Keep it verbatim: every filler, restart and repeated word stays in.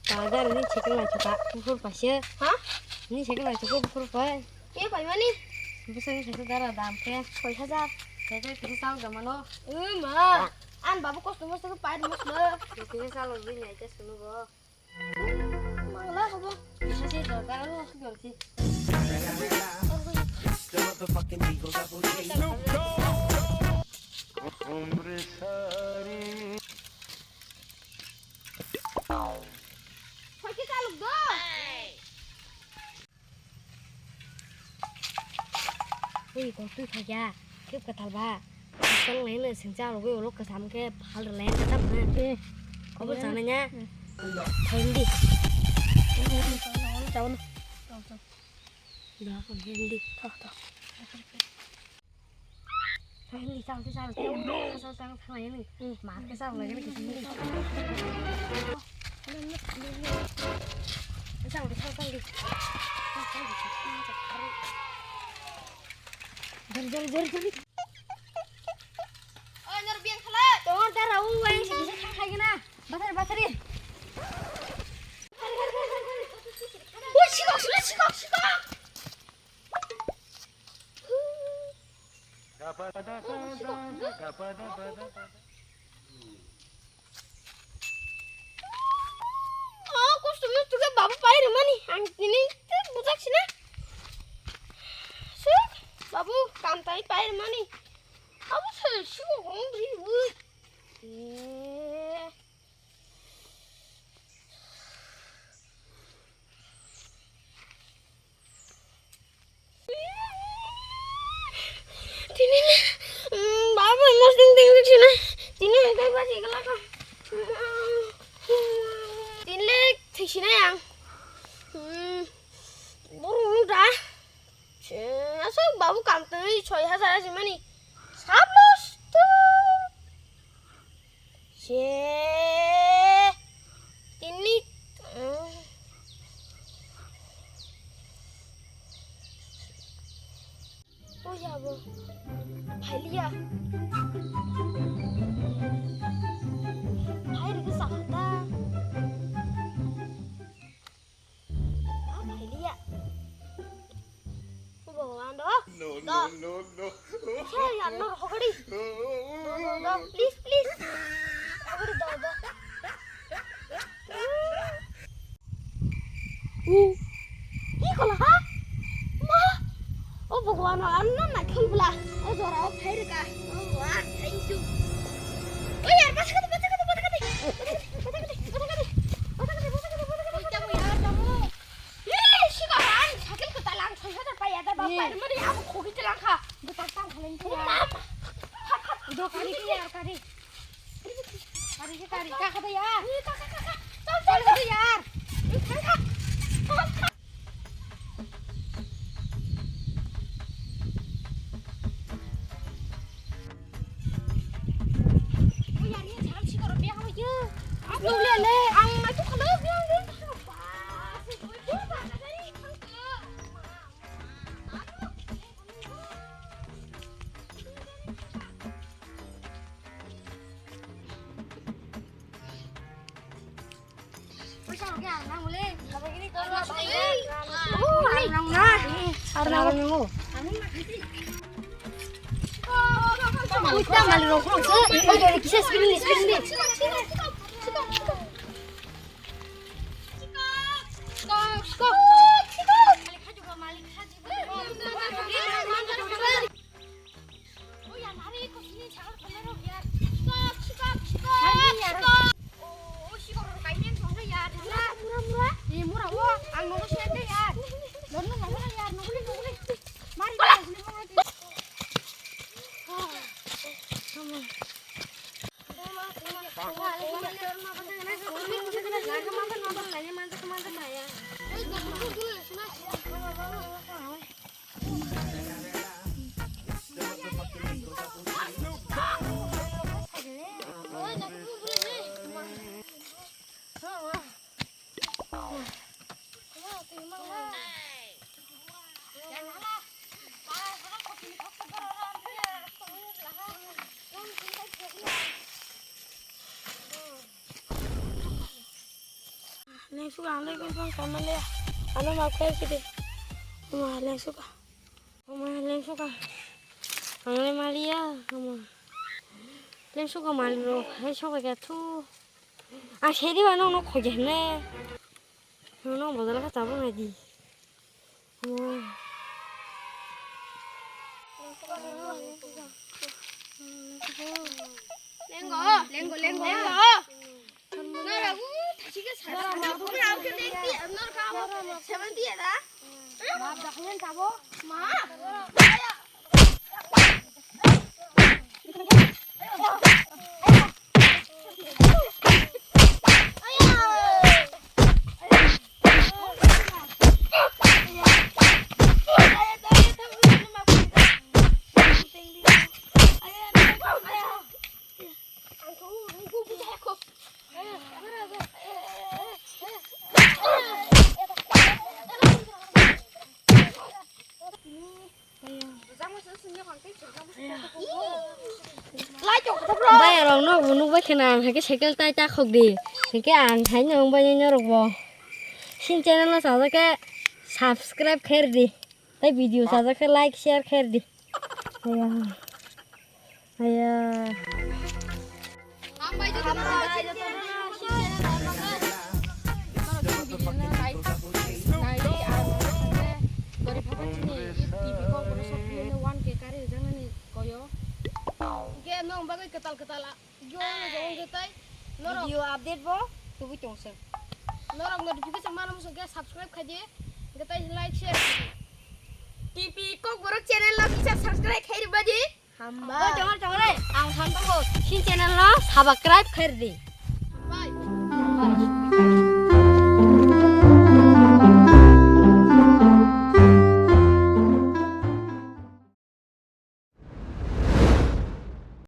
Bazar ni cycle nai chuka, buphur paise. Ha? Ni cycle nai chuka, buphur pai. Ke pai mani? Bwswk ni cycle dara dam khe? Soi hajar. Cycle kisa chal da mano. O ma, an babu kosto mosto khe pai rwma sino. Kisa chal rwdi nai khe sunu bo. Mangla ko bo. Kisa se dorkar o, ki dorkar? Phai khe chalok do. Ui, kok twi phai kha. Khe kwtal ba. Tang lai no seng cha rogwi ulo kwcham khe phal rwlai kha tam na. Eh. Obo chana nya. Hmm. Thai di. Chao na. Chao, chao. Da ko hindi. Tho, tho. Hindi, chang, chang, chang. Oh, no! Chang, chang, chang, ini. Hmm. Maaf, chang, lagi ni, hindi. Chang, chang, chang, di. Jari, jari, jari, jari. Oh, nor biang khala. Tong, tara, u, weng, sing, sing, khai, khai, na. Batari, batari. Ui, sikok, sikok, sikok, sikok. Oh, kosto mosto khe babu pai rwmani. Ang tini tei bujak sina. Suk, babu kam tai pai rwmani. Abo se sikok rong ri ui. Eh. Tini le, mm, baba, mas ding ding ding sini. Tini le kai basi kala ka. Tini le thik sini yang. Mm, buru da. Asok babu kam twi soi hajar asi mani. Sabos tu. Se tini. O ya bo. Phailiya. Phai rwgwi sakhata. Ah, phailiya. Bhagwan do. No, no, no, no. Sa ya no hokari. Do, do, do. Please, please. Hokari do, do. Hi kola ha? Ma. O Bhagwan, ano na khul bla. O jora o phai rwkha. O wa, thank you. O yar, basa kati, basa kati, basa kati. Ei, siga, ang cycle kwtal ang soi hajar pai, ada bap pai, mani abo khogi telang kha. Bwtang tang khalai kha. Udo kari khe yar kari. Kari khe kari, ka kha da yar. Ka, ka, ka, ka. Chal, chal, chal da yar. Thang kha. Suka ang le bang kamale. Ano ma khe kide. Ma le suka. Ma le suka. Ang le maliya. Ma. Le suka mali ro. Hai suka ke thu. A seri ba no no khoje ne. No no bodol ka tabung adi. Lengo, lengo, lengo. Nara, uh, thasike sara, sara, nara, nara, seventy era. Ma, daklen tabo. Ma. Bai rok no bo nuk bai khna ang hai khe cycle tai ta khok di. Hai khe ang hai no bai norok bo. Sin channel no sajak khe subscribe khair di. Tai video sajak khe like share khair di. Aya. Aya. Video update bo tubui tong se. Norok notification mana muchung khe subscribe khai di. Hwnkhe tai like share khai di. T P Kokborok channel no kisa subscribe khai rwba di. Hamba. Oi, chongor, chongor, oi. Ang thango, sin channel no subscribe khai rwdi. Bye.